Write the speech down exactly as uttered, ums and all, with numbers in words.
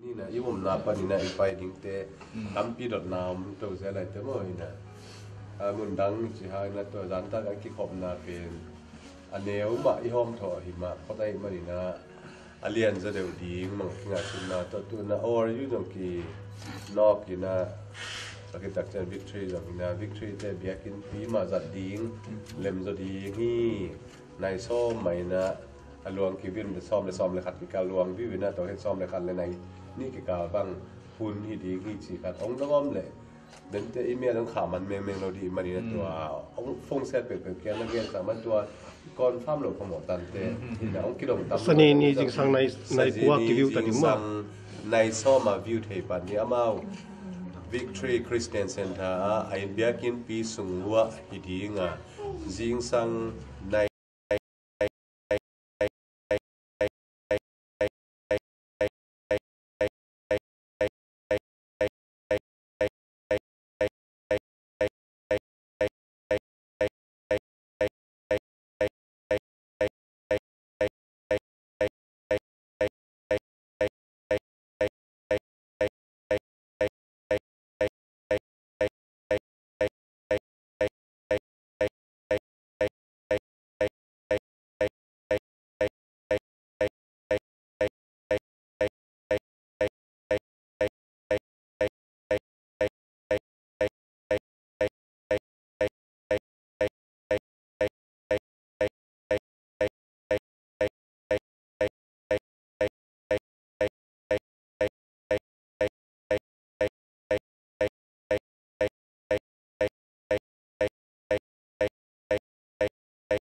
Ni na i omna panin a i pai dingte tampi dotna om to zel lai te maw hi na. A mun dang ci hang na tua zantak a kikhopna pen a neu mah i hawm thawh hi mah phot ahih manin a a lian zaw deuh ding mah ngaihsutna tawh tu na or yu zong ki nawk hi na. A kitak ciang victory zong hi na victory te biakinnpi mah zat ding lem zaw ding hi. Nai sawm mah hi na a luang kivin sawm le sawm le khat kikal luang viu hi na tawh hi sawm le khat le nai nih kikal bang hun hi ding hi ci khat ong dong om le dente i mel ong khah man mengmeng lo dih manin a tua ong fongsiat peuhpeuh kiang na gen sa man tua confirm lo phamawh tante hi na ong kidong tam. Sani ni zingsang nai nai kua kiviu ta ding maw? Nai sawm a viu thei pan hi amau Victory Christian Center a a in biakinnpi sung uah hi ding a zingsang nai